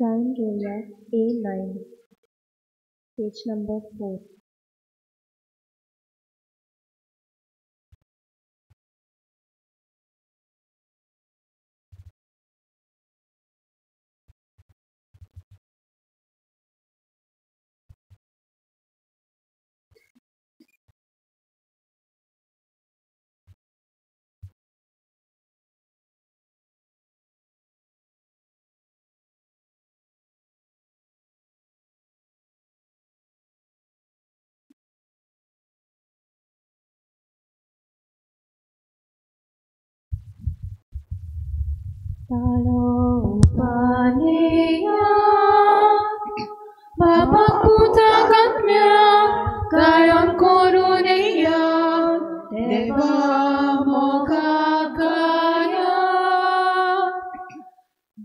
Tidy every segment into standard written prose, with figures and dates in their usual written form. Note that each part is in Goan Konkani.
गायन घेवया A9, page number 4. Talopania, Bapak putakatmya, gayon koruneya, Deva mokakaya.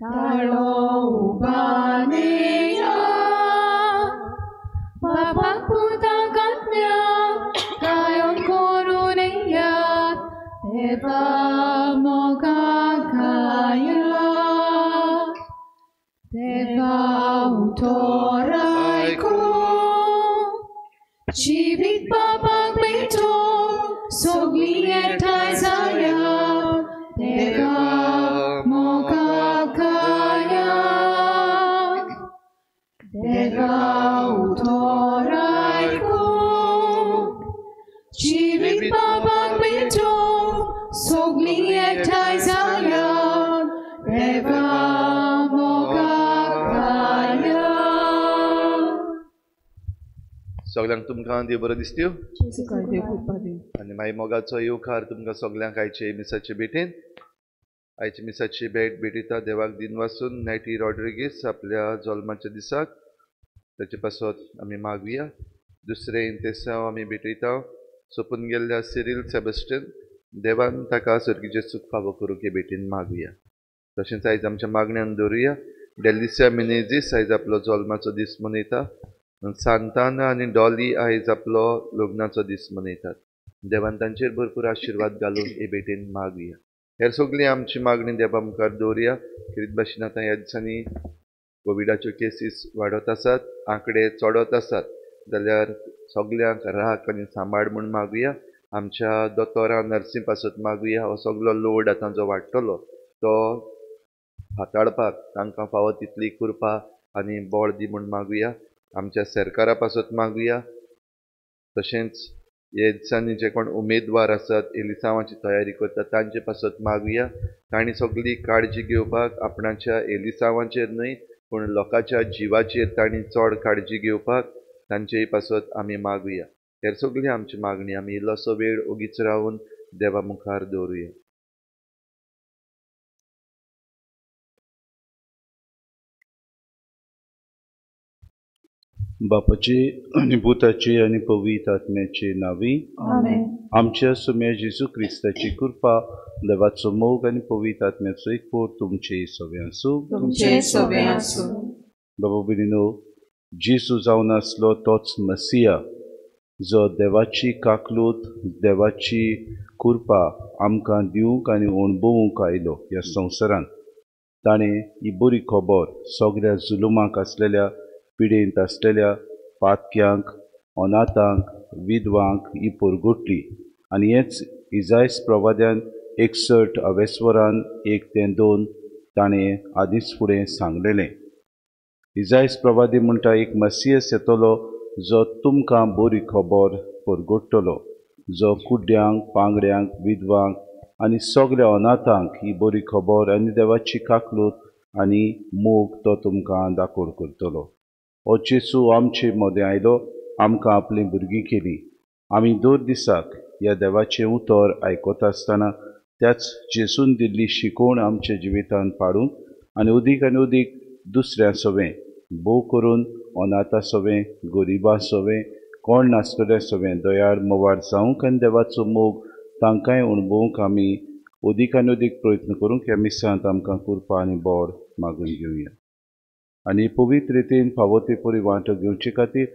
Talopania, Bapak putakatmya, gayon koruneya, Deva mokakaya. Deva utoraiko, Jivit babak beto, sogli etai zaya, Deva mokakaya. Deva utoraiko, Jivit babak beto, sogli etai zaya, Deva mokakaya. सगळ्यांक तुमकां देव बरो दिसत्यो आनी मागीर मोगाचो येवकार तुमकां सगळ्यांक आयचे मिसाचे भेटेन. आयचे मिसाची भेट भेटयता देवाक दिन वासून नॅटी रॉड्रिगीस आपल्या जल्माच्या दिसाक ताचे पासत आमी मागुया. दुसरें इंतेसांव आमी भेटयता सोंपून गेल्ल्या सिरील सेबस्टन देवान ताका सर्गीचें सूख फावो करूंक हे भेटीन मागुया. तशेंच आयज आमच्या मागण्यान दवरुया डेलिसिया मिनेजीस आयज आपलो जल्माचो दीस मनयता. सांताना आनी डॉली आयज आपलो लग्नाचो दीस मनयतात. देवान तांचेर भरपूर आशिर्वाद घालून हे भेटेन मागुया. हेर सगळी आमची मागणी देवा मुखार दवरुया. खेरीत भाशेन आतां ह्या दिसांनी कोविडाच्यो केसीस वाडत आसात, आंकडे चडत आसात, जाल्यार सगल्यांक राख आनी सांबाळ म्हूण मागुया. आमच्या दोतोरां नर्सी पासत मागुया. हो सगलो लोड आतां जो वाडटलो तो हाताळपाक तांकां फावो तितली कृपा आनी बळ दी म्हूण मागुया. आमच्या सरकारा पासत मागुया. तशेंच हे दिसांनी जे कोण उमेदवार आसात एलिसांवाची तयारी करतात तांचे पासत मागुया. तांणी सगळी काळजी घेवपाक आपणाच्या एलिसांवाचेर न्हय पूण लोकांच्या जिवाचेर तांणी चड काळजी घेवपाक तांचेय पासत आमी मागुया. हेर सगळी आमची मागणी आमी इल्लोसो वेळ ओगीच रावन देवा मुखार दवरुया. बापाचे आनी पुताचे आनी पवित्र आत्म्याचे नांवी आमेन. आमच्या सुम्या जेजू क्रिस्ताची कृपा, देवाचो मोग आनी पवित्र आत्म्याचो एकवट तुमचे सगळे आसूं. तुमचे सगळे आसूं. बाबा भयणीनो, जेजू जावन आसलो तोच मसिया जो देवाची काकलूत, देवाची कृपा आमकां दिवंक आनी अणभवूंक आयलो ह्या संवसारांत. ताणें ही बरी खबर सगळ्या जुलुमाक आसलेल्या, पिडेंत आसलेल्या पातक्यांक, अनाथांक, विधवांक ही परगटली. आनी हेच इजायस प्रवाद्यान 61 अवेस्वरान 1 ते 2 ताणें आदींच फुडें सांगलेलें. इजायस प्रवादी म्हणटा, एक मसियस येतलो जो तुमकां बरी खबर परगट्टलो, जो कुड्ड्यांक, पांगड्यांक, विधवांक आनी सगळ्या अनाथांक ही बरी खबर आनी देवाची काकलूत आनी मोग तो तुमकां दाखोड करतलो. हो जेजू आमचे मदें आयलो, आमकां आपलीं भुरगीं केलीं. आमी दर दिसाक ह्या देवाचें उतर आयकता आसतना त्याच जेजून दिल्ली शिकवण आमच्या जिवितांत पाडूंक आनी अदीक आनी अदीक दुसऱ्या सवें, भोव करून अनाथा सवें, गरिबां सवें, कोण नासतल्या सवें दयाळ मोवाळ जावंक आनी देवाचो मोग तांकांय अणभवूंक आमी अदीक आनी अदीक प्रयत्न करूंक ह्या मिसांत आमकां कृपा आनी बळ मागून घेवया. आनी पवित्र रितीन फावो ते परी वांटो घेवचे खातीर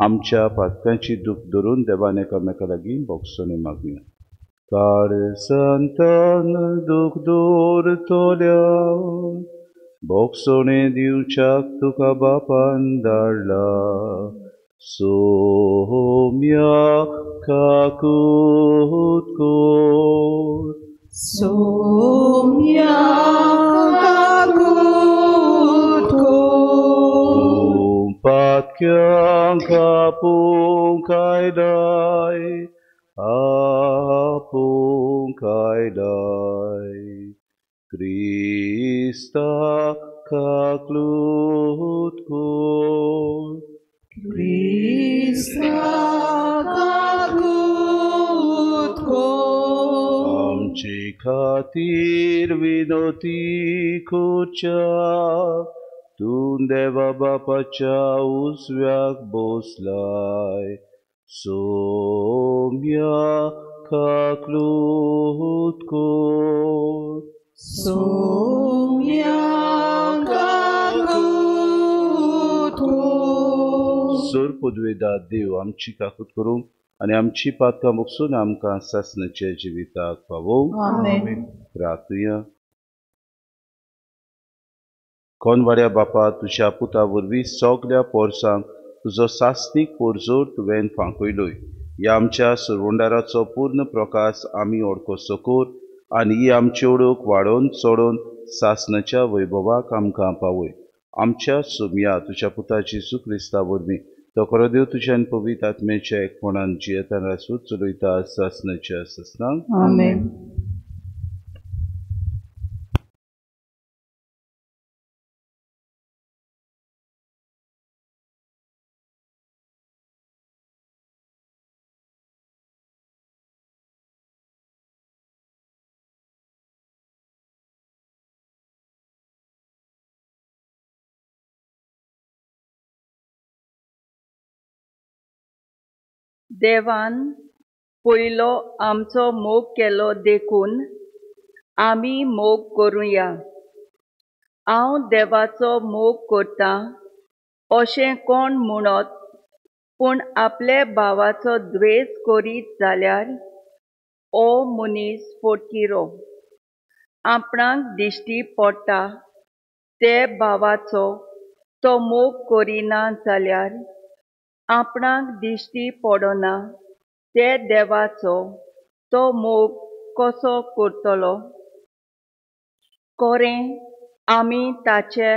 आमच्या पातकांची दूख धरून देवान एकामेका लागीं भोगसणी मागुया. काळजांतल्यान दूख दवरतल्या भोगसणे दिवच्याक तुका बापान धाडला. सोम्या काकूत कोर, सोम्या काकूत कोर, तूं पातक्यांक आपोवंक आयलाय, आपोवंक आयलाय. क्रिस्ता काकलूत कोर, क्रिस्ता काकूत कोर, आमचे खातीर विनोती करच्या तूं देवा बापाच्या उजव्याक बसलाय. सोम्या काकलूत कोर, सोम्या काकूत कोर. सोर पदवेदा देव आमची काकूत करूंक आनी आमची पातकां मुकसून आमकां सासणाच्या जिविताक पावोवंक. आमेन. प्रार्थुया. कोनवाड्या बापा, तुज्या पुता वरवीं सगल्या पोरसांक तुजो सासणीक पोरजोर तुवें फांकयलोय. ह्या आमच्या सुरवंडाराचो पूर्ण प्रकाश आमी ओडको कर आनी ही आमची ओळख वाडोवन चडोवन सासणाच्या वैभवाक आमकां पावय. आमच्या सोम्या तुज्या पुता जेजू क्रिस्ता वरवीं तो खरो देव तुज्या आनी पवित्र आत्म्याच्या एकपणान जियेतान रासूत चलयता सासणाच्या सासणाक. आमेन. देवान पयलो आमचो मोग केलो देखून आमी मोग करुया. हांव देवाचो मोग करतां अशें कोण म्हणत पूण आपले भावाचो द्वेस करीत जाल्यार हो मनीस फटकिरो. आपणाक दिश्टी पडटा ते भावाचो तो मोग करिना जाल्यार आपणाक दिश्टी पडना ते देवाचो तो मोग कसो करतलो? कोरें आमी ताचे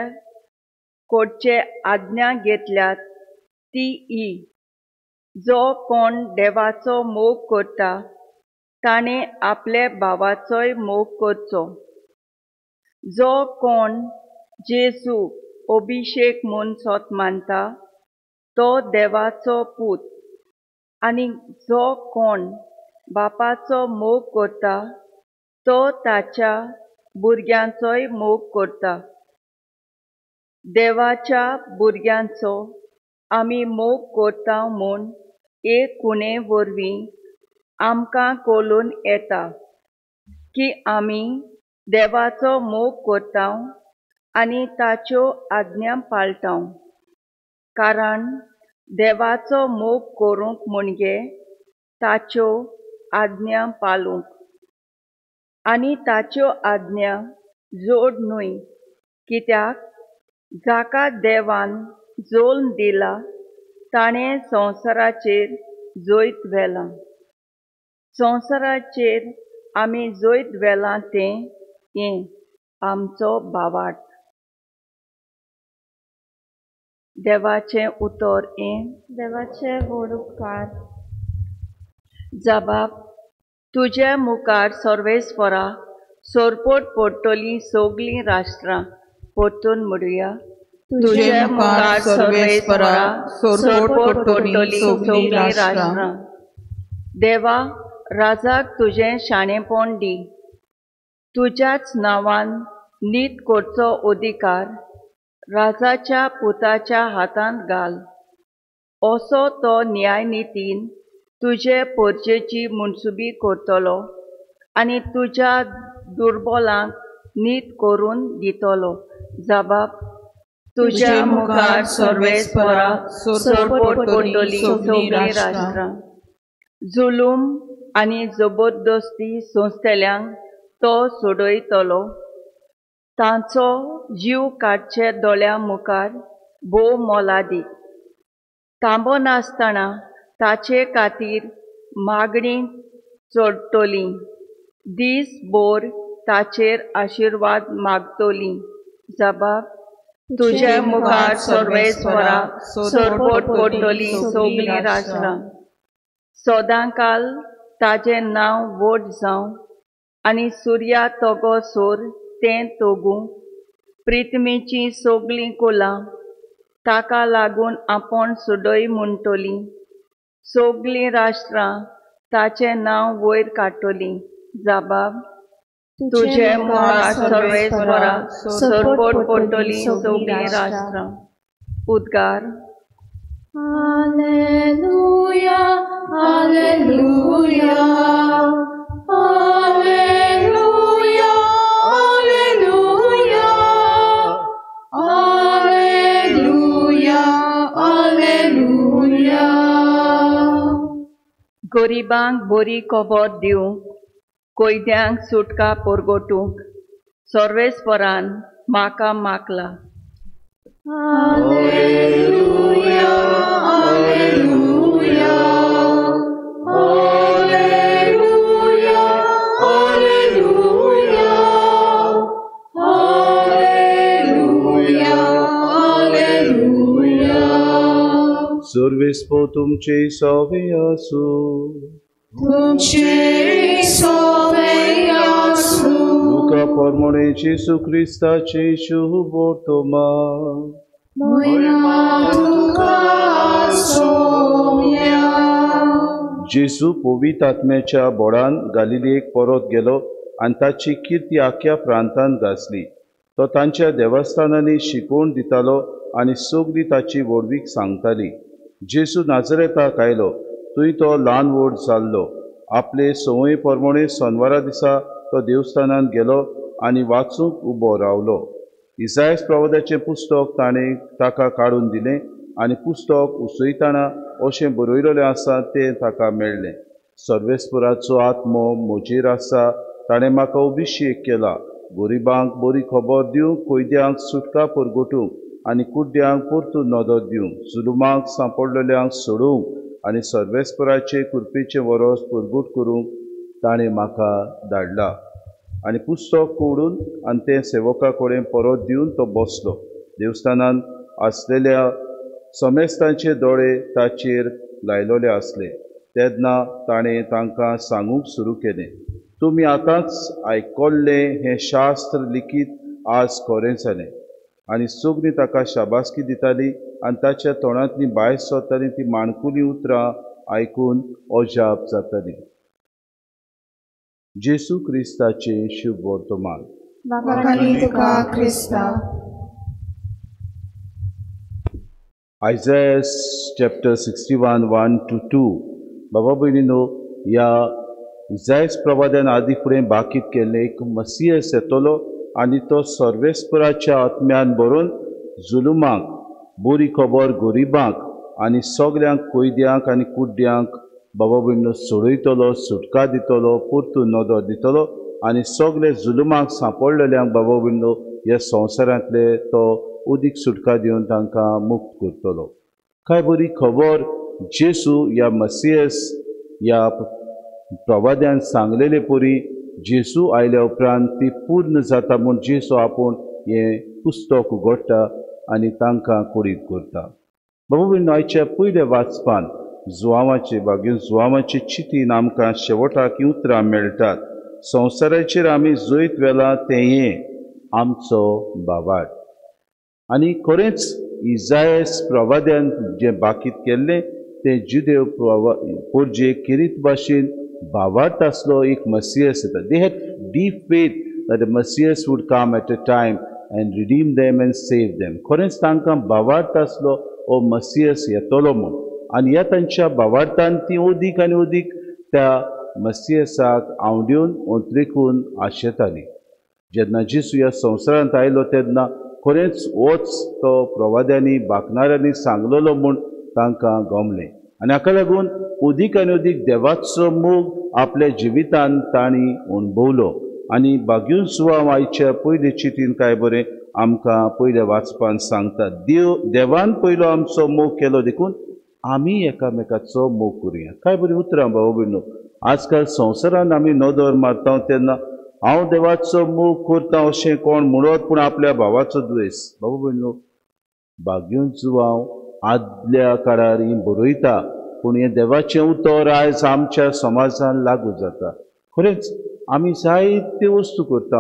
कडचे आज्ञा घेतल्यात ती ही, जो कोण देवाचो मोग करता ताणें आपले भावाचोय मोग करचो. जो कोण जेजू अभिशेक म्हूण सोत मानता तो देवाचो पूत, आनी जो कोण बापाचो मोग करता तो ताच्या भुरग्यांचोय मोग करता. देवाच्या भुरग्यांचो आमी मोग करता म्हूण एक खुणे वरवीं आमकां कळून येता की आमी देवाचो मोग करता आनी ताच्यो आज्ञा पाळटा. कारण देवाचो मोग करूंक म्हणजे ताच्यो आज्ञा पाळूंक, आनी ताच्यो आज्ञा जोड न्हय, कित्याक जाका देवान जोल्म दिला ताणें संवसाराचेर जैत व्हेलां. संवसाराचेर आमी जैत व्हेलां तें हें आमचो भावार्थ. देवाचें उतर हें. देवाचे व्हड उपकार. जबाब, तुज्या मुखार सर्वेस्परा सोरपोट पडटलीं सगलीं राष्ट्रां. परतून म्हणुया. तुजे मुखार सर्वेस्परा सोरपोट पडटलीं सगलीं राष्ट्रां. देवा, राजाक तुजें शाणेपण दी. तुज्याच नांवान नीत करचो अधिकार राजाच्या पुताच्या हातांत घाल. असो तो न्यायनितीन तुजे परजेची मनसुबी करतलो आनी तुज्या दुर्बलांक नीत करून दितलो. जबाब, तुज्या मुखार सर्वेस्परा सोरपोट पडटलीं सगलीं राष्ट्रां. जुलूम आनी जबरदस्ती सोंसतल्यांक तो सोडयतलो. तांचो जीव काडचे दोळ्या मुखार भोव मोलादीक. तांबो नासतना ताचे खातीर मागणी चडटली, दीस भर ताचेर आशिर्वाद मागतली. जबाब तुजे मुखार सर्वेस्परा सरपोट पडटली सगळीं राष्ट्रां. सदांकाल ताजें नांव व्हड जावं आनी सुर्या तगो सोर तें तोगूं. प्रिथ्मीचीं सगळीं कुलां ताका लागून आपूण सुडय म्हणटली. सगळीं राष्ट्रां ताचें नांव वयर काडटलीं. जबाब तुजे मुखार सर्वेस्परा सरपोट पडटली सगळीं राष्ट्रां. उद्गार. Alleluia, Alleluia, Alleluia, Alleluia, Alleluia, Alleluia. गरिबांक बरी खबर दिवंक, कैद्यांक सुटका परगटूंक सर्वेस्परान म्हाका मागला. Alleluia, Alleluia, Alleluia, Alleluia, Alleluia, Alleluia. सर्वेस्पो तुमचे सवे आसूं. तुमचे सवे आसूं. लुका प्रमाणे जेजू क्रिस्ताचे शुभ वर्तमान. महिमा तुका सोम्या. जेजू पवित्र आत्म्याच्या बोडान गालिलेक परत गेलो आनी ताची किर्ती आख्या प्रांतांत गाजली. तो तांच्या देवस्थानांनी शिकोवन दितालो आनी सगळी ताची व्हडवीक सांगताली. जेजू नाजरेताक आयलो, थंय तो ल्हान व्हड जाल्लो. आपले संवय प्रमाणे सोनवारा दिसा तो देवस्थानांत गेलो आनी वाचूंक उबो रावलो. इसायस प्रवादाचें पुस्तक ताणें ताका काडून दिलें आनी पुस्तक उसयतना अशें बरयलेलें आसा तें ताका मेळ्ळें. सर्वेस्पराचो आत्मो म्हजेर आसा, ताणें म्हाका अभिशेक केला गरिबांक बरी खबर दिवंक, कैद्यांक सुटका परगटूंक आनी कुड्ड्यांक परतून नदर दिवंक, जुलुमाक सांपडलेल्यांक सोडोवंक आनी सर्वेस्पराचे कृपेचें वरस परगट करूंक ताणें म्हाका धाडला. आनी पुस्तक कोडून आनी तें सेवका कडेन परत दिवन तो बसलो. देवस्थानांत आसलेल्या समेस्तांचे दोळे ताचेर लायलेले आसले. तेन्ना ताणें तांकां सांगूंक सुरू केलें, तुमी आतांच आयकल्लें हें शास्त्र लिखीत आज खरें जालें. आनी सगळीं ताका शाबासकी दिताली आनी ताच्या तोंडांतली भायर सरताली ती माणकुलीं उतरां आयकून अजाप जाताली. जेजू क्रिस्ताचें शुभ वर्तमान. Isaiah chapter 61 1-2. बाबा भयणीनो, ह्या इसायस प्रवाद्यान आदी फुडें बाकीत केल्लें एक मसियस येतलो आनी तो सर्वेस्पराच्या आत्म्यान भरून जुलुमाक बरी खबर गरिबांक आनी सगल्यांक कैद्यांक आनी कुड्ड्यांक बाबा भयणीनो सोडयतलो, सुटका दितलो, परतून नदर दितलो आनी सगले जुलुमाक सांपडलेल्यांक बाबा भयणीनो ह्या संवसारांतले तो उदीक सुटका दिवन तांकां मुक्त करतलो. काय बरी खबर जेजू ह्या मसियस ह्या प्रवाद्यान सांगलेले परी जेजू आयल्या उपरांत ती पूर्ण जाता म्हूण जेजू आपूण हें पुस्तक उगडटा आनी तांकां कुडीत करता. बाबा भयणीनो, आयच्या पयल्या वाचपान जुवांवाचे बागेन जुवांवाचे चिंतीन आमकां शेवटाक हीं उतरां मेळटात. संवसाराचेर आमी जैत वेला तें हें आमचो भावार्थ. आनी खरेंच इसायस प्रवाद्यान जें बाकीत केल्लें तें जुदेव पोरजे किरीत भाशेन भावार्थ आसलो एक मसियस येता. They had deep faith that the Messiah would come at a time and redeem them and save them. खरेंच तांकां भावार्थ आसलो हो मसियस येतलो म्हूण. आनी ह्या तांच्या भावार्थान ती अदीक आनी अदीक त्या मसियसाक आंवडेवन ओंत्रेकून आशेताली. जेन्ना जेजू ह्या संवसारांत आयलो तेन्ना खरेंच होच तो प्रवाद्यांनी बाकणाऱ्यांनी सांगलेलो म्हूण तांकां गमलें. आनी हाका लागून अदीक आनी अदीक देवाचो मोग आपल्या जिवितान तांणी अणभवलो आनी बागयून जुवांव आयच्या पयले चितीन काय बरें आमकां पयल्या वाचपान सांगता, देव देवान पयलो आमचो मोग केलो देखून आमी एकामेकाचो मोग करुया. काय बरीं उतरां भाव भयणो. आजकाल संवसारान आमी नदर मारता तेन्ना हांव देवाचो मोग करता अशें कोण म्हणत, पूण आपल्या भावाचो द्वेस. भाव भयणो, बागयून जुवांव आदल्या काळार ही बरयता, पूण हें देवाचें उतर आयज आमच्या समाजान लागू जाता. खरेंच आमी जायते वस्तू करता,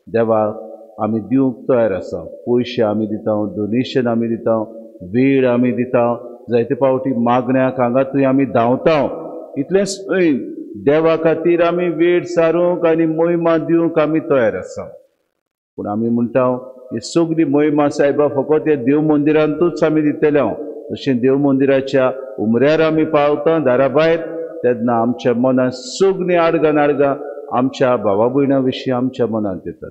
देवाक आमी दिवंक तयार आसा. पयशे आमी दिता, डोनेशन आमी दिता, वेळ आमी दिता, जायते फावटी मागण्याक हांगा थंय आमी धांवता. इतलेंच न्हय, देवा खातीर आमी वेळ सारूंक आनी मोहिमा दिवंक आमी तयार आसा. पूण आमी म्हणटा ही सगळी मोहिमा सायबा फकत ह्या देव मंदिरांतूच आमी दितले. हांव तशें देव मंदिराच्या उमऱ्यार आमी पावता दारा भायर, तेन्ना आमच्या मनांत सगळीं आडगां नाडगां आमच्या भावा भयणां विशीं आमच्या मनांत येतात.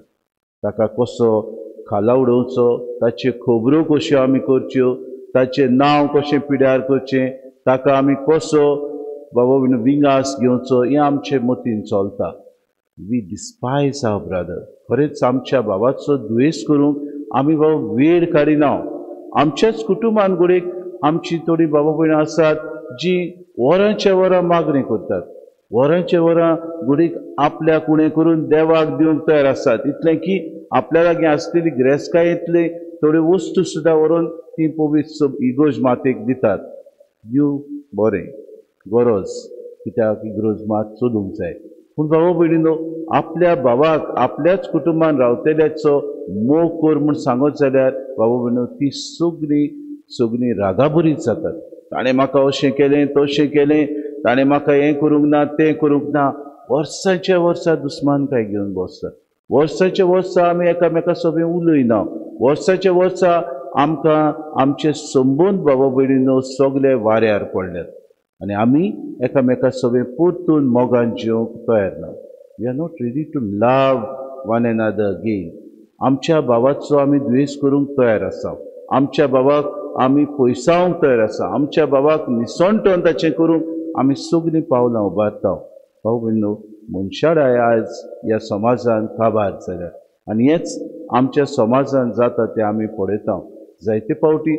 ताका कसो खाला उडोवचो, ताच्यो खबरो कश्यो आमी करच्यो, ताचें नांव कशें पिड्यार करचें, ताका आमी कसो बाबा विंगास घेवचो, हें आमचे मतीन चलता. We despise our brother. खरेंच आमच्या भावाचो द्वेस करूंक आमी बाबा वेळ काडिना. आमच्याच कुटुंबान घडयेक आमची थोडीं बाबा भयणां आसात जी वरांच्या वरां मागणी करतात, वरांच्या वरां घडयेक आपल्याक उणें करून देवाक दिवंक तयार आसात. इतलें की आपल्या लागीं आसलेली गिरेस्तकायेंतले थोड्यो वस्तू सुद्दां व्हरून ती पवित्र इगोर्ज मातेक दितात. दिवं बरें, गरज कित्याक इगोर्ज मात चलूंक जाय. पूण बाबा भयणीनो, आपल्या भावाक आपल्याच कुटुंबान रावतल्याचो मोग कर म्हूण सांगत जाल्यार बाबा भयणो ती सगळीं सगळीं रागाभरीत जातात. ताणें म्हाका अशें केलें तशें केलें, ताणें म्हाका हें करूंक ना तें करूंक ना. वर्साच्या वर्सा दुस्मानकाय घेवन बसतात. वर्साच्या वर्सा आमी एकामेका सोबें उलयना. वर्साच्या वर्सा आमकां आमचे संबंद बाबा भयणीनो सगळे वाऱ्यार पडल्यात आनी आमी एकामेका सोबें परतून मोगान जिवंक तयार ना. We are not ready to love one another again. आमच्या भावाचो आमी द्वेस करूंक तयार आसा, आमच्या भावाक आमी पयसावंक तयार आसा, आमच्या भावाक निसणटोन ताचें करूंक आमी सगळीं पावलां उबारता. भाव भयणो, मनशाळाय आयज ह्या समाजान काबार जाल्या आनी हेंच आमच्या समाजान जाता तें आमी पळयता. जायते फावटी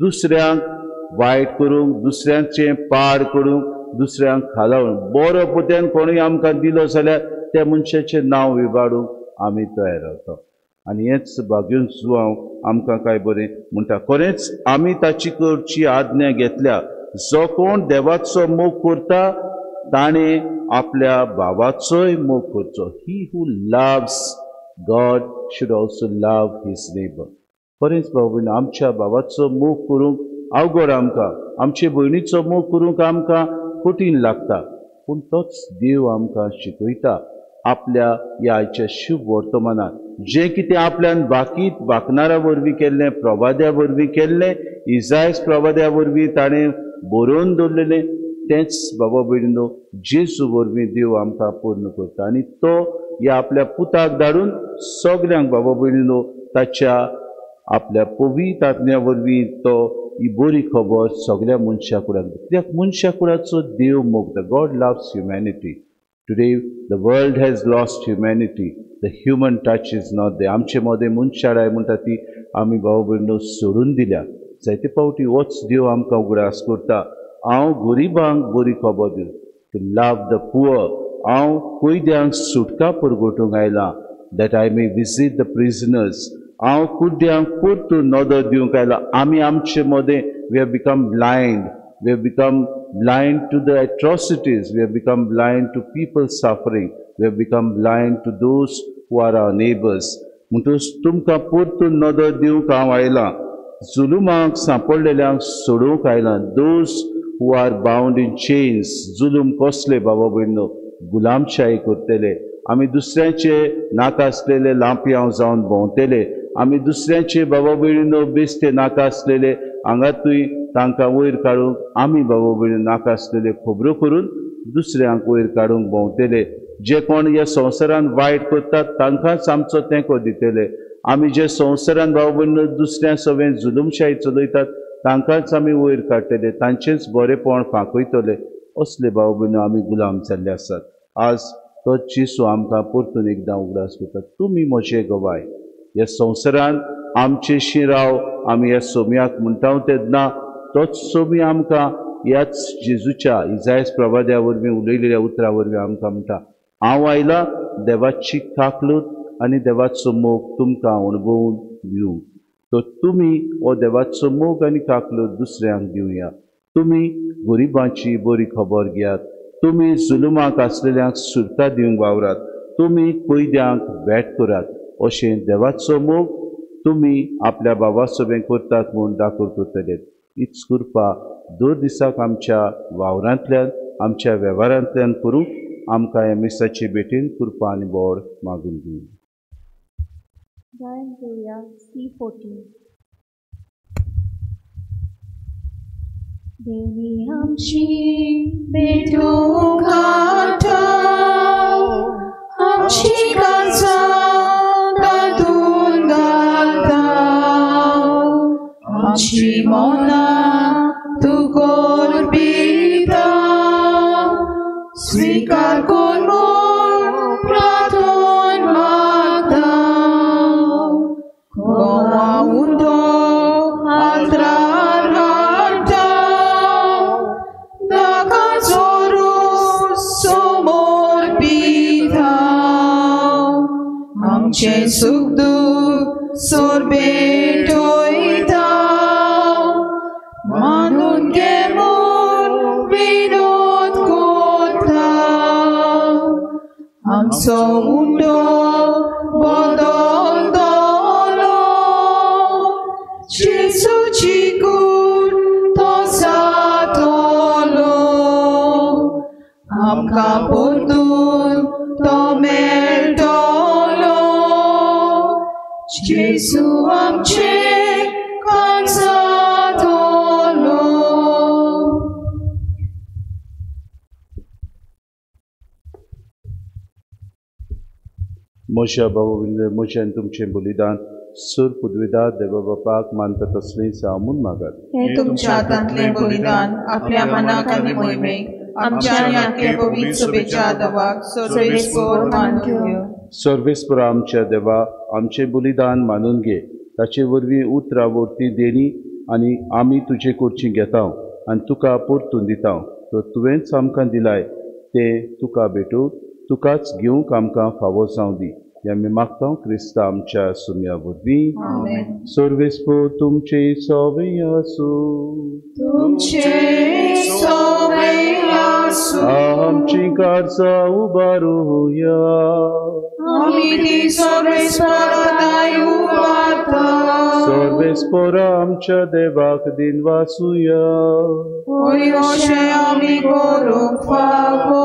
दुसऱ्यांक वायट करूंक, दुसऱ्यांचें पाड करूंक, दुसऱ्यांक खालावूंक, बरो पोत्यान कोणूय आमकां दिलो जाल्यार त्या मनशाचें नांव विबाडूंक आमी तयार रावता. आनी हेंच बागयून जुवांव आमकां काय बरें म्हणटा. खरेंच आमी ताची करची आज्ञा घेतल्या, जो कोण देवाचो मोग करता ताणें आपल्या भावाचोय मोग करचो. He who loves God should also love his neighbour. खरेंच भाव भयण, आमच्या भावाचो मोग करूंक अवघड आमकां, आमचे भयणीचो मोग करूंक आमकां कठीण लागता, पूण तोच देव आमकां शिकयता आपल्या ह्या आयच्या शुभ वर्तमानात. जें कितें आपल्यान बाकीत बाकनारा वरवीं केल्लें, प्रवाद्या वरवीं केल्लें, इजायस प्रवाद्या वरवीं ताणें बरोवन दवरलेलें, तेंच बाबा भयणीनो जेजू वरवीं देव आमकां पूर्ण करता. आनी तो ह्या आपल्या पुताक धाडून सगल्यांक बाबा भयणीनो ताच्या आपल्या पवित्र आत्म्या वरवीं तो ही बरी खबर सगळ्या मनशा कुडाक. कित्याक मनशा कुडाचो देव मोगता. God loves humanity. Today the world has lost humanity. The human touch is not there. आमचे मदें मनशाळाय म्हणटा ती आमी भाव भयणो सोडून दिल्या. जायते फावटी होच देव आमकां उगडास करता, हांव गरिबांक बरी खबर दिवं, टू लव the poor. हांव कैद्यांक सुटका पुरगोटूंक आयलां, that I may visit the prisoners. हांव कुड्ड्यांक परतून नदर दिवंक आयलां. आमी आमचे मदें we have become blind. We have become blind to the atrocities. We have become blind to people suffering. We have become blind to those who are our neighbours. म्हणटकच तुमकां परतून नदर दिवंक हांव आयलां, जुलुमाक सांपडलेल्यांक सोडोवंक आयलां. Those who are bound in chains. जुलूम कसले बाबा भयणो? गुलामशाही करतले आमी, दुसऱ्यांचे नाका आसलेले लांपयांव जावन भोंवतले आमी, दुसऱ्यांचे बाबा भयणीनो बेस्ते नाका आसलेले हांगातूय तांकां वयर काडूंक आमी बाबा भयणी नाका आसलेले खबरो करून दुसऱ्यांक वयर काडूंक भोंवतले. जे कोण ह्या संवसारान वायट करतात तांकांच आमचो तेंको दितले. आमी जे संवसारान बाबा भयणीनो दुसऱ्या सगळें जुलुमशाही चलयतात तांकांच आमी वयर काडटले, तांचेंच बरेपण फांकयतले. असले भाव भयणो आमी गुलाम जाल्ले आसात. आज तो जेजू आमकां परतून एकदां उगडास करता, तुमी म्हजे गवाय. ह्या संवसारांत आमचे शिराव आमी ह्या सोम्याक म्हणटा तेन्ना तोच सोमी आमकां ह्याच जेजूच्या इजायस प्रवाद्या वरवीं उलयलेल्या उतरां वरवीं आमकां म्हणटा, हांव आयला देवाची काकलूत आनी देवाचो मोग तुमकां अणभवून दिवंक. तर तुमी हो देवाचो मोग आनी काकलूत दुसऱ्यांक दिवया. तुमी गरिबांची बरी खबर घेयात, तुमी जुलुमाक आसलेल्यांक सुरता दिवंक वावरात, तुमी कैद्यांक भेट करात. अशें देवाचो मोग तुमी आपल्या बाबा सोबें करतात म्हूण दाखोवन करतले. हीच कृपा दर दिसाक आमच्या वावरांतल्यान आमच्या वेव्हारांतल्यान करूंक आमकां ह्या मिसाचे भेटेन कृपा आनी बोड मागून दिवं. गायन घेवया C14. देवी आमची भेटूंक हाडटा, आमची काळजां तातूंत घालता, आमची मनां तूं कोरपिता, स्विकार कर म्हूण प्रार्थन मागता. गोवा उंदो आल्त्रार हाडटा, नाका जोरू समोर पिता, आमचें सूख दूख सोरबेटोयता, मानून घे म्हूण विनोद कोता, आमचो उंडो बदलतलो, जेजूची कूड तो जातलो, आमकां परतून तो मेळटलो, जेजू आमचे काळजांतलो. म्हज्या भाव म्हजें आनी तुमचें बलिदान सुर पुदविदा देवा बापाक मानता तसलें हांव म्हूण मागात. हें तुमच्या हातांतलें बलिदान आपल्या मनाक आनी मोहिमेक आमच्या आनी आख्या पवित्र सभेच्या देवाक सर्वेस्पर मानून घेवया. सर्वेस्पर आमच्या देवा आमचें बलिदान मानून घे, ताचे वरवीं उतरां वरती देणी आनी आमी तुजे कडची घेता आनी तुका परतून दिता. तर तुवेंच आमकां दिलाय ते तुका भेटूं, तुकाच घेवंक आमकां फावो जावं दी. हें आमी मागता क्रिस्ता आमच्या सुम्या वरवीं. सर्वेस्पर तुमचे सवे आसूं, तुमचे सवे आसूं. आमची काळजां उबारुया, आमी ती सर्वेस्परा उबारता. सर्वेस्पर आमच्या देवाक दिन वासुया, होय अशें आमी करूंक फावो.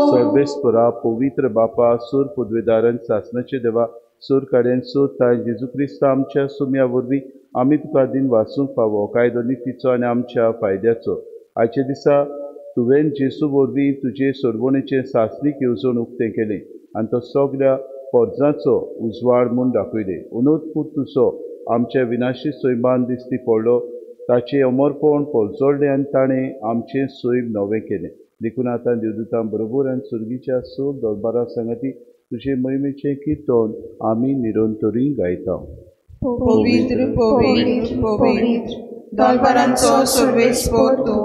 सर्वेस्परा पवित्र बापा सूर पुदवेदारान सासनाचे देवा सूर काड्यान सूर ताय जेजू क्रिस्त आमच्या सुम्या वरवीं आमी तुका दिन वासूंक फावो कायदो नितीचो आनी आमच्या फायद्याचो. आयच्या दिसा तुवें जेजू वरवीं तुजे सोडवणेचें सासणीक येवजण उक्तें केलें आनी तो सगळ्या पोरजांचो उजवाड म्हूण दाखयलें. अनोदपूत तुजो आमच्या विनाशी सैमान दिश्टी पडलो, ताचें अमरपण पोरजोडलें आनी ताणें आमचें सैम नवें केलें. देखून आतां देवदूतां बरोबर आनी सुर्गीच्या सोब दरबारा सांगाती तुजे मोहिमेचें किर्तन आमी निरंतरी गायता. पवित्र पवित्र पवित्र दरबारांचो सर्वेस्पर तूं,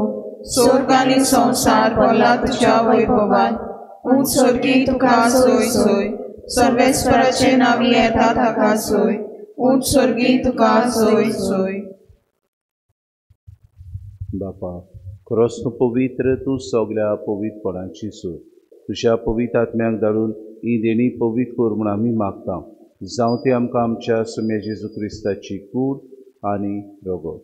स्वर्ग आनी संवसार भरला तुज्या वैभवान. उंच स्वर्गी तुका सोय सोय, सर्वेस्पराचे नांवी येता ताका सोय, उंच स्वर्गी तुका सोय सोय. बापा खरोच तूं पवित्र, तूं सगळ्या पवित्रपणाची सूर. तुज्या पवित्र आत्म्याक धाडून ही देणी पवित्र कर म्हूण आमी मागता. जावं ती आमकां आमच्या सुम्या जेजू क्रिस्ताची कूड आनी रगत.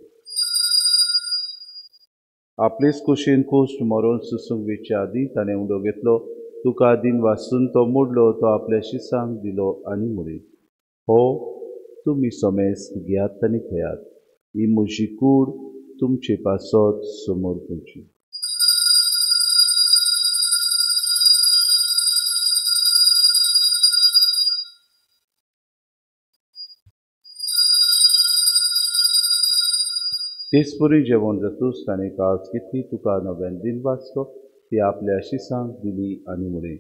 आपलेच कुशीन कोश्ट मरोन सुसूंक वेच्या आदीं ताणें उंडो घेतलो, तुका दिन वासून तो मोडलो, तो आपल्या शिसांक दिलो आनी म्हणलें, हो तुमी समेस घेयात आनी खेयात, ही म्हजी कूड तुमचे पासत समोर तुमची. तेच परी जेवण जातूच ताणें काळज घेतली, तुका नव्यान दिन वाचलो, ती आपल्या शिसांक दिली आनी म्हणलें,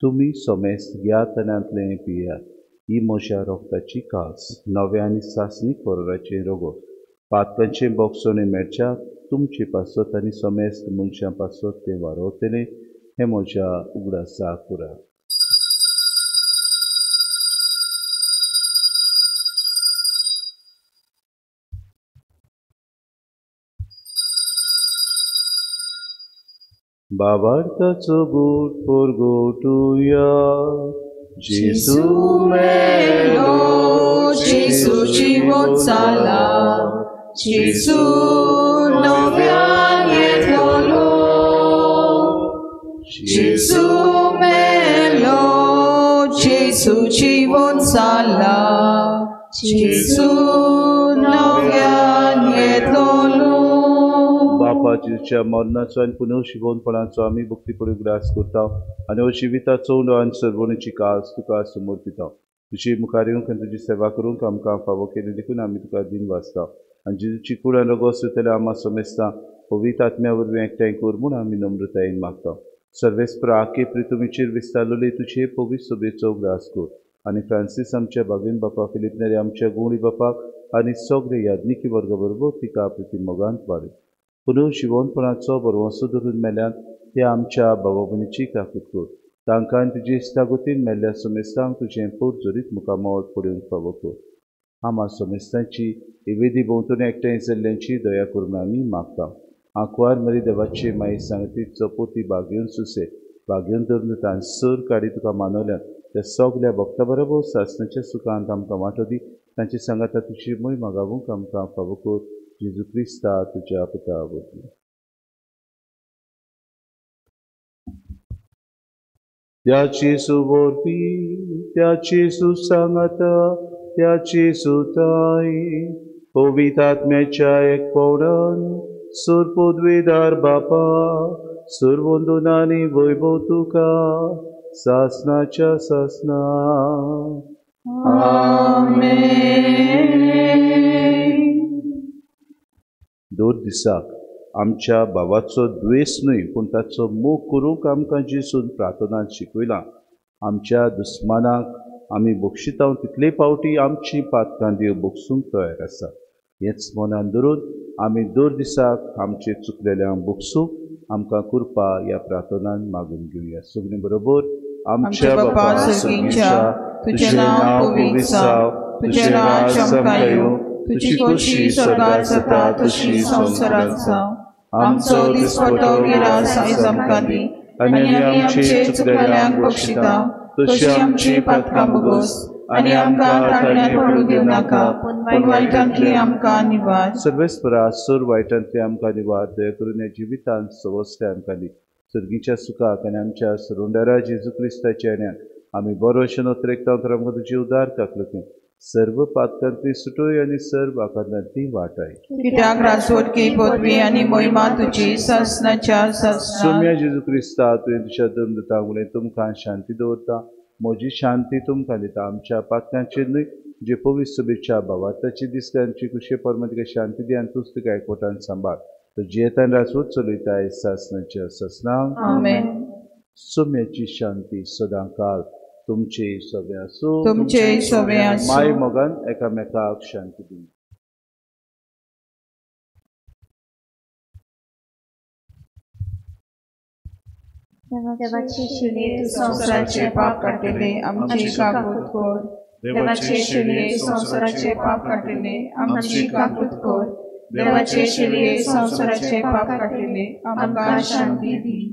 तुमी सोमेस्त घेयात आनी पियात. ही म्हज्या रोगताची कास, नव्या आनी सासणीक कोरोराचें रोगोत. पातकांचें बोगसोणें मेळच्या तुमचे पासत आनी समेस्त मनशां पासत तें वारोवतलें. हें म्हज्या उगडासाक पुराय. बाबार्थाचो गूट परगटुया. जेजू मेलो, जेजू जिवोत जाला, जेजू नव्यान येतलो. जेजू मेलो, जेजू जिवोत जाला, जेजू नव्यान येतलो. बापा जेजूच्या मरणाचो आनी पुनर्जिवोनपणाचो आमी भक्तीपूर्ण उगडास करता आनी हो जिविताचो उंडो आनी सर्वणीची कास तुका समर्पिता. तुजी मुखार येवंक आनी तुजी सेवा करूंक आमकां फावो केली देखून आमी तुका दिन वाचता. आनी जेजूची कूड आनी रगत सोंपतल्या आमा समेस्तां पवित्र आत्म्या वरवीं एकठांय कर म्हूण आमी नम्रतायेन मागता. सर्वेस्पर आके प्रितुमीचेर विस्तारलेले तुजे पवित्र सभेचो उगडास कर आनी फ्रांसीस आमच्या बागेन बापा, फिलीप नेरी आमच्या गुंवळी बापाक आनी सगळे याज्ञिकी वर्गा बरोबर तिका प्रिती मोगांत वाडय. पुनर्जिवोनपणाचो भरवंसो धरून मेल्यान ते आमच्या भावा भयणीची काकूत कर. तांकां आनी तुजे इश्टागतीन मेल्ल्या समेस्तांक तुजें पोरजोरीत मुखामळ पळोवंक फावो कर. आमा समेस्तांची वेदी भोंवतणी एकठांय जाल्ल्यांची दया करून आमी मागता. आंकवार मरी देवाचे माई सांगतीचो पोती बागेवन सुसे बागेवन धरून तान सर काडी तुका मानवल्यात त्या सगल्या भक्ता बरोबर सासणाच्या सुखांत आमकां वांटो दी. तांचे सांगाता तुजी मोय मागावूंक आमकां फावो कर. जेजू क्रिस्ता तुज्या पुता वरवीं. त्या जेजू वरवीं, त्या जेजू सांगाता, त्या जेजू ताई पवित्र आत्म्याच्या एकपणान सुरपदवेदार बापा, सुरवंदनानी वैभव तुका सासनाच्या सासना. आमेन. दर दिसाक आमच्या भावाचो द्वेस न्हय पूण ताचो मोग करूंक आमकां जेजून प्रार्थनान शिकयलां. आमच्या दुस्मानाक आमी बक्षिता तितले फावटी आमची पातकां देव बक्षूंक तयार आसा. हेंच मनान धरून आमी दर दिसाक आमचे चुकलेल्यांक बक्षूंक आमकां कृपा ह्या प्रार्थनान मागून घेवया. सगळीं बरोबर. आमच्या बापा सर्गीच्या, तुजें नांव पवित्र जावं, तुजें राज्य आमकां येवं, तुजी खोशी स्वर्गार जाता तशी संवसारांत जावं. आमचो दिसपटो गिरास आयज आमकां दी आनी आमी आमचे चुकलेल्यांक बक्षिता तशी आमची पातकां भोगोस आनी आमकां ताळण्यात पडूं दिवं नाका, पूण वायटांतली आमकां निवार. सर्वेस्परा सर वायटांतली आमकां निवार. दया करून ह्या जिवितांत सवस्ते आमकां दी. सर्गीच्या सुखाक आनी आमच्या सरुंडारा जेजू क्रिस्ताच्या येण्याक आमी बरो अशें नोत्रेकता तर आमकां तुजी उदार काकलती. सर्व पातकांतली सुटोय आनी सर्व आकांतांतली वाटाय. कित्याक राजवटकी पदवी आनी महिमा तुजी सासणाच्या सासणा. सोम्या जेजू क्रिस्ता, तुवें तुज्या धर्मदूतांक उलय तुमकां शांती दवरता, म्हजी शांती तुमकां दिता. आमच्या पातकांचेर न्हय जे पवित्र सभेच्या भावार्थाची दिसल्या आमची कुशे परमा तिका शांती दी आनी तूंच तिका एकवटान सांबाळ. तो जियेतान राजवट चलयताय सासणाच्या सासणा. आमेन. सोम्याची शांती सदां काळ तुमचे सगळे आसूं, तुमचे सगळे आसूं. माय मोगान एकामेकाक शांती दी. देवाचे शिले तूं संवसाराचे पाप काडटले, आमची काकूत कर. देवाचे शिले संवसाराचे पाप काडटले, आमची काकूत कर. देवाचे शिले संवसाराचे पाप काडटले, आमकां शांती दी.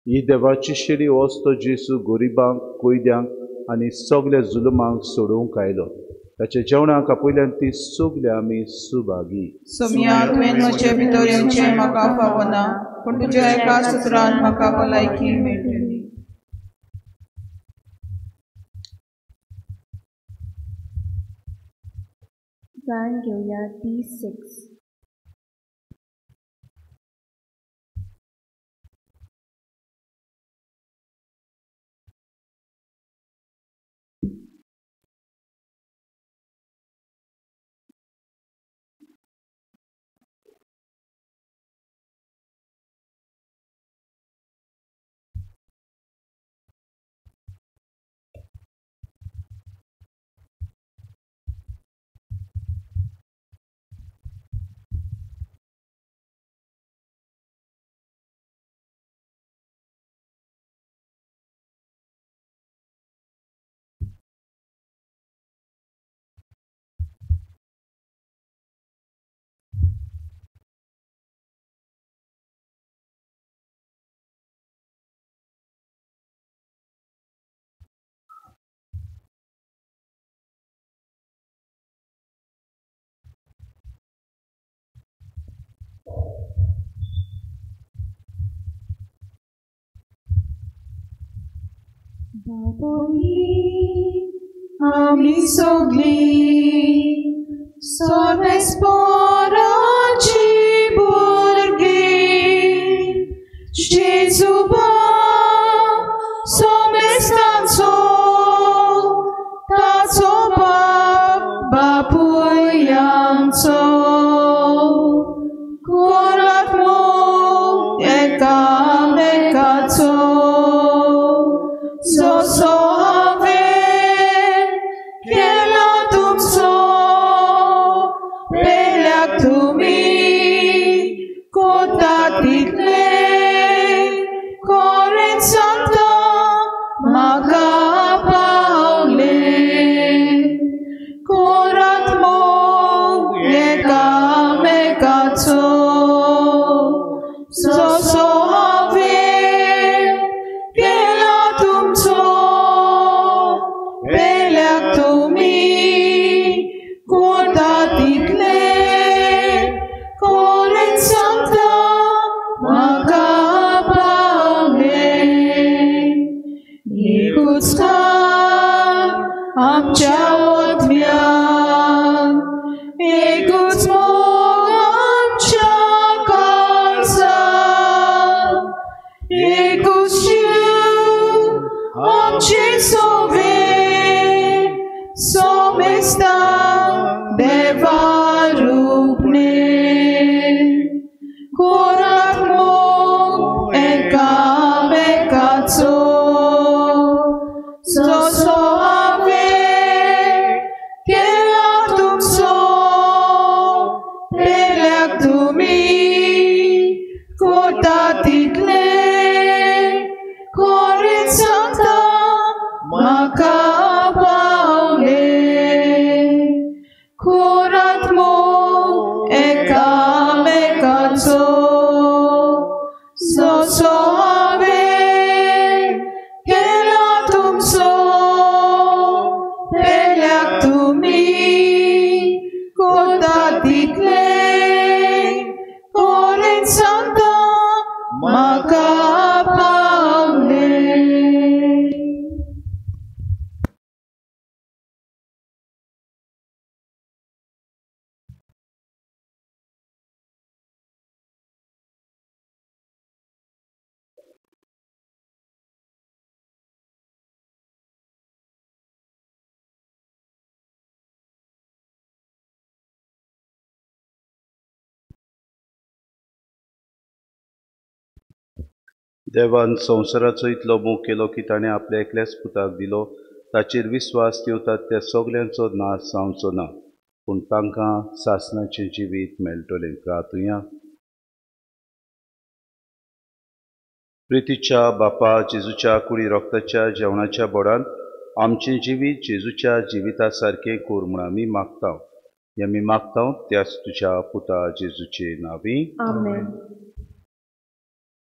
ही देवाची शेळी वच तो जेजू गरिबांक, कैद्यांक आनी सगल्या जुलमांक सोडोवंक आयलो. ताच्या जेवणाक आपयल्यान ती सगळे आमी सुभागी. सोम्या, तुवें म्हजे भितर येवचें म्हाका फावना, पूण तुज्या एका सुत्रान म्हाका भलायकी मेळटली. गान घेवया D6. आमी सगळीं सर्वेस्पराची भुरगीं, जेजू बाप सोमेस्तांचो, ताचो बाप बापूय आमचो, कोरात मोग एकामेकाचो, जसो हांवें केला तुमचो, पेल्याक तुमी कोता तितले, कोरेन सांगता म्हाका पावले, कोरात मोग एकामेकाचो, जसो हांवें केला तुमचो, पेल्याक तुमी कोता तितले, कोरेन सांगता म्हाका पावले. एकूच खान आमच्या ओतम्यान, एकूच मोग आमच्या काळजान, एकूच जीव आमचे सोवे, सोमेस्ता देवा रूपणे, कोरात मोग एकामेकाचो, जसो हांवें केला तुमचो, पेल्याक तुमी कोता तितले, कोरेन सांगता म्हाका पावले, कोरात मोग एकामेकाचो, जसो हांवें केला तुमचो, पेल्याक तुमी कोता तितले, कोरेन सांगता म्हाका पावले. देवान संवसाराचो इतलो मोग केलो की ताणें आपल्या एकल्याच पुताक दिलो, ताचेर विस्वास ठेवतात त्या सगल्यांचो नाश जावचो ना, पूण तांकां सासणाचें जिवीत मेळटलें. प्रार्थुया. प्रितीच्या बापा, जेजूच्या कुडी रोगताच्या जेवणाच्या बोडान आमचें जिवीत जेजूच्या जिविता सारकें कोर म्हूण आमी मागता. हें आमी मागता त्याच तुज्या पुता जेजूचे नांवी. आमेन.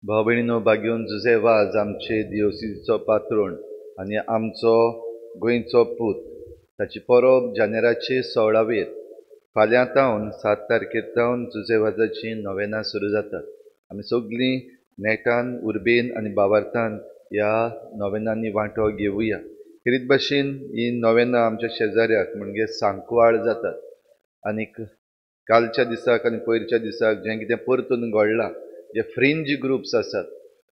भाव भयणीनो, भाग्योन जुझे वाज आमचे दिवसीचो पात्रोण आनी आमचो गोंयचो पूत, ताची परब जानेराचे 16वेर फाल्यां तावन 7 तारखेर तावन जुझे वाजाची नोवेनां सुरू जातात. आमी सगळीं नेटान, उर्बेन आनी बावार्थान ह्या नोवेनांनी वांटो घेवया. खेरीत भाशेन ही नोवेनां आमच्या शेजाऱ्याक म्हणजे सांकवाळ जातात आनीक कालच्या दिसाक आनी पयरच्या दिसाक जें कितें परतून घडलां, जे फ्रिंज ग्रुप्स आसात,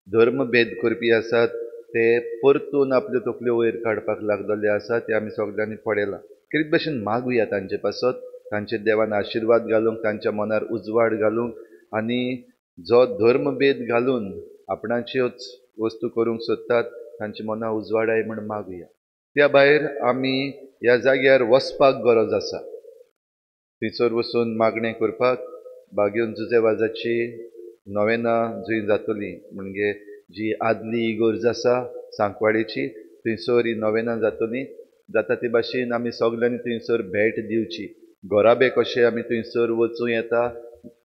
धर्मभेद करपी आसात, ते परतून आपल्यो तकल्यो वयर काडपाक लागलेले आसात, ते आमी सगल्यांनी पळयलां. खेरीत भाशेन मागुया तांचे पासत, तांचे देवान आशिर्वाद घालूंक, तांच्या मनार उजवाड घालूंक आनी जो धर्मभेद घालून आपणाच्योच वस्तू करूंक सोदतात तांच्या मनां उजवाडाय म्हूण मागुया. त्या भायर आमी ह्या जाग्यार वचपाक गरज आसा. थंयसर वचून मागणें करपाक बागेवन जुझे वाजाची नोवेनां जंय जातली, म्हणजे जी आदली इगर्ज आसा सांकवाळेची, थंयसर ही नोवेनां जातली. जाता ते भाशेन आमी सगल्यांनी थंयसर भेट दिवची. घराबे कशे आमी थंयसर वचूं येता,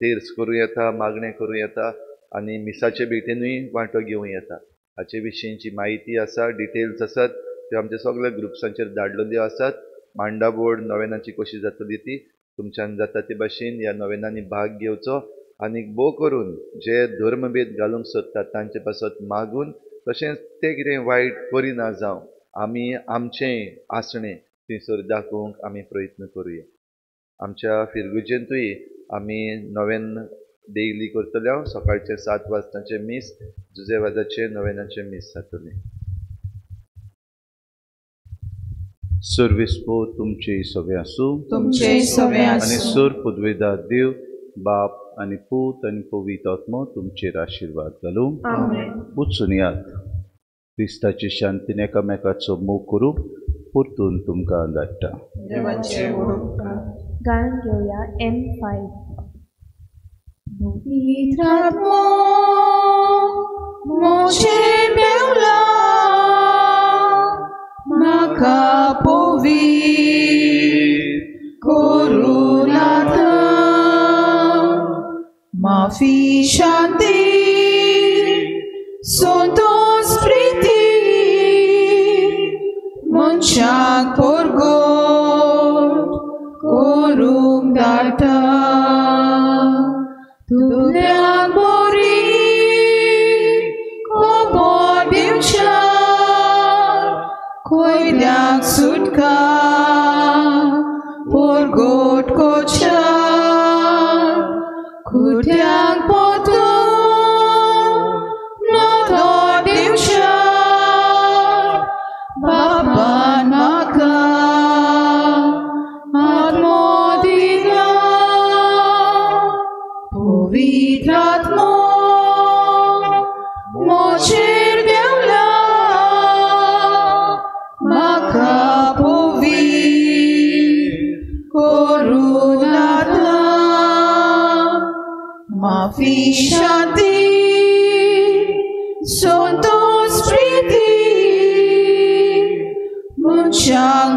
तेर्स करूं येता, मागणें करूं येता आनी मिसाचे भेटेनूय वांटो घेवं येता. हाचे विशींची म्हायती आसा, डिटेल्स आसात, त्यो आमच्या सगळ्या ग्रुप्सांचेर धाडलेल्यो आसात. मांडाबोर्ड नोवेनाची कशी जातली ती तुमच्यान जाता ते भाशेन ह्या नोवेनांनी भाग घेवचो आनी भोव करून जे धर्मभेद घालूंक सोदतात तांचे पासत मागून तशेंच ते कितें वायट करिना जावं आमी आमचें आसणें थंयसर दाखोवंक आमी प्रयत्न करुया. आमच्या फिरगुजेंतूय आमी नव्यान डेली करतले. सकाळचें 7 वाजताचें मीस, जुजेवाजाचें नव्यानाचें मीस जातलें. सर्वेस्पो तुमचे सगळे आसूं, तुमचे सगळे आनी आसूं. सर पुदवेदार देव बाप आनी पूत आनी पवित्र आत्मो तुमचेर आशिर्वाद घालूं. आमेन. वचून यात क्रिस्ताची शांतीन एकामेकाचो मोग करूंक परतून तुमकां धाडटा. देवाचे उपकार. गायन घेवया M5. पवित्र आत्मो म्हजेर देंवला, म्हाका पवित्र करूं नाथा. माफी शांती संतोष प्रिती मनशाक परगट करूंक धाडटा. तुगल्याक बरी खबर दिवच्याक कोयल्याक सुटका परगट करच्याक खुट्याक पोतून नदर दिवच्याक बाबान म्हाका आत्मो दिला. पवित्र आत्मो म्हजेर देंवला, म्हाका पवित्र करूं नाथा. माफी शांती संतोष प्रिती मनशाक